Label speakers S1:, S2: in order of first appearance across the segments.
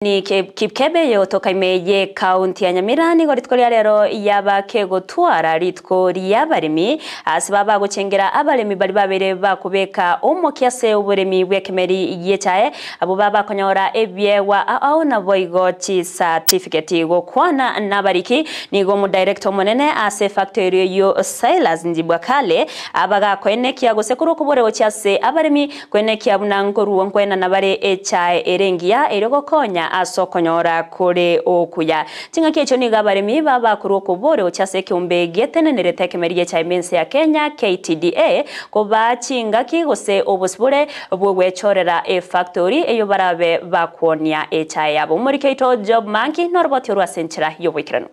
S1: Ni Kipkebe yotoka ime ye county ya Nyamira nigo rituko ria rero yaba kegotwara rituko ri'abaremi ase baba gochengera abaremi bari babere bakobeka omokia ase oboremi bw'ekemeri gi'echae abo baba konyora ebiegwa ao naboigo chicertificate gokwana nabariki nigo omodirector omonene ase factory eyio Silas Njibwakale abagakoenekia gose korwa okobore gochia ase abaremi Kwenekia buna nkorua nkwenana bare echae ere engiya erio gokonya ase okonyora kore okuya. Ching'aki echio nigo abaremi babakorwa okoboria gochia ase ekeombe getenenerete ekemeri gi'echae mense ya Kenya, KTDA, kobaa chingaki gose obosibore bw'ogwechorera efactori eyio barabe bakwonia echae yabo. Omoriki oito Job Manki noroboti orwo ase enchera y'oboikeranu.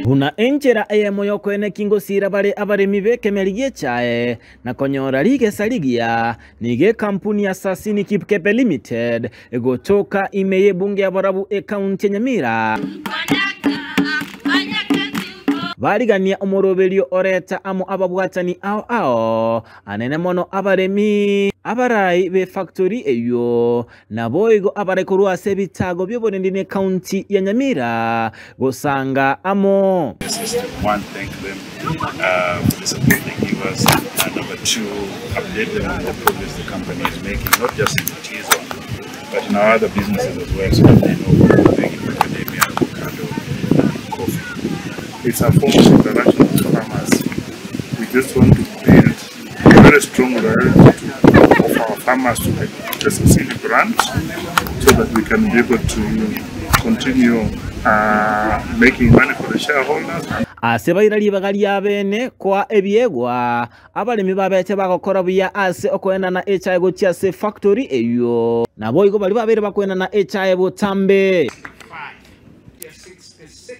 S2: Buna enchera eyemo y'okoenekia ngosiira bare abaremi b'ekemeri gi'echae na konyora rigesa rigiya, nigo ekampuni ya Sasini Kipkepe Limited egotoka ime y'ebunge ya Borabu ekaunti ya Nyamira. Barigania omoroberio oreta amo ababwatani ao ao, anene mono abaremi, abarai b'efactori eyio, naboigo abare korwa ase ebitago bi'oborendi n'ecounty ya Nyamira gosanga amo.
S3: One, thank them for the support they give us, and number two, update them on the progress the company is making, not just in the tea zone, but in our other businesses as well, so that they know what we're doing in macadamia, avocado, and in coffee. It's a form of interaction with farmers. We just want to build a very strong loyalty of our farmers to the, the Sasini brand so that we can be able to continue making money for the shareholders.
S2: Ase baira ribaga ri'abeene koa ebiegwa, abaremi babete bagokora buya ase okoenana echae gochia ase efactori eyio. Naboigo baria babeire bakoenana echae botambe.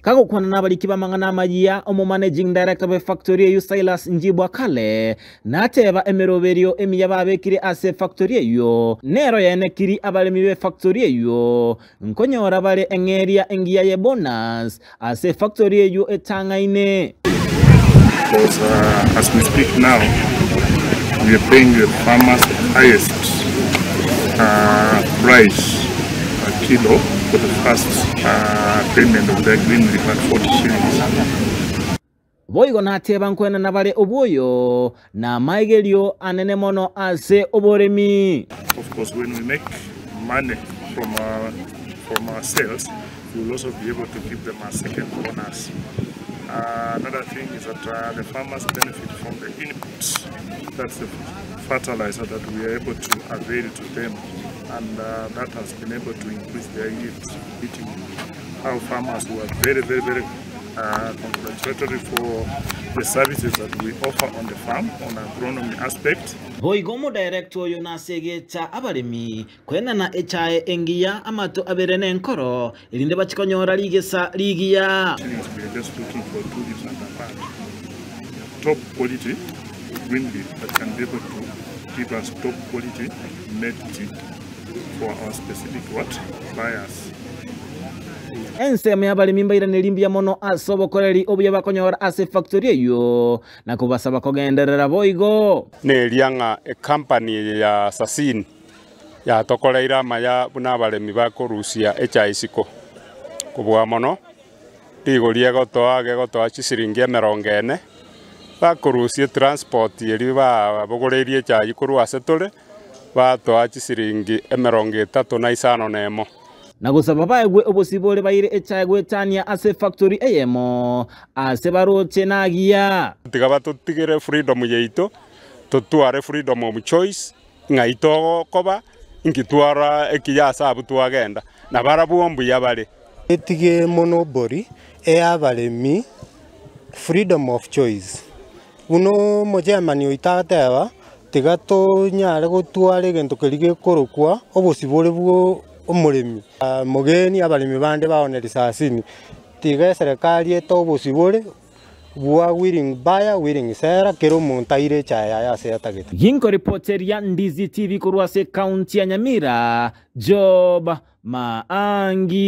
S2: Kagokwana nabariki b'amang'ana amayia, omomanaging director bw'efactori eyio Silas Njibwa Kale nateba emeroberio emiya babekire ase efactori eyio nero yaenekiri abaremi b'efactori eyio Nkonyora bare eng'eria engiya ye bonus ase efactory eyio etang'aine.
S3: Because as we speak now we are paying the farmers the highest price per kilo for the first payment of their green leaf at 40 shillings.
S2: Boigo nateba nkwenana bare obwoyo na amaigerio anene mono ase oboremi.
S3: Of course when we make money from our, from our sales we will also be able to give them a second bonus. Another thing is that the farmers benefit from the inputs, that's the fertilizer that we are able to avail to them and that has been able to increase their yields. Meeting our farmers who are very, very, very congratulatory for the services that we offer on the farm on agronomy aspect.
S2: Boigo omodirector oyo nasegeta abaremi koenana echae engiya amato abere nenkoro, erinde bachie konyora rigesa rigiya.
S3: We are just looking for two leaves and a part. Top quality green leaf that can be able to give us top quality made tea for our specific what buyers.
S2: Ensemo y'abaremi mbairanerie mbuya mono ase obokoreri obuya bakonyora ase efactori eyio, na kobasaba kogenderera boigo.
S4: Neria ng'a ecompany eye ya Sasini yatokoreire amaya buna abaremi bakorusia echae isiko. Kobua mono, rigori egotoa gegotoa chisiringi emerongo ene, bakorusia etransport eria babogoreirie echae korwa ase tore, batoa chisiringi emerongo etato na isano na emo.
S2: Na gosaba baegwe obosibore baire echae goetania ase efactori eyemo ase baroche nagiya.
S4: Tiga batotigere freedom yaito, totware freedom of choice, ng'ai togokoba, inki twara ekiya ase abwo twagenda, na barabwo mbuya bare.
S5: Etige monopoly ey'abaremi, freedom of choice. Buna omochairman oito agateba, tiga tonyare gotwara egento keria gekorokwa obosibore bwa omoremi. Mogeni abaremi bande baone risasini, tiga eserekari ete obosibore bwa willing buyer, willing seller, kera omonto aire echae yaye ase atagete.
S2: Ginkoripoteria Ndizi TV korwa ase ekaunti ya Nyamira, Job Maangi.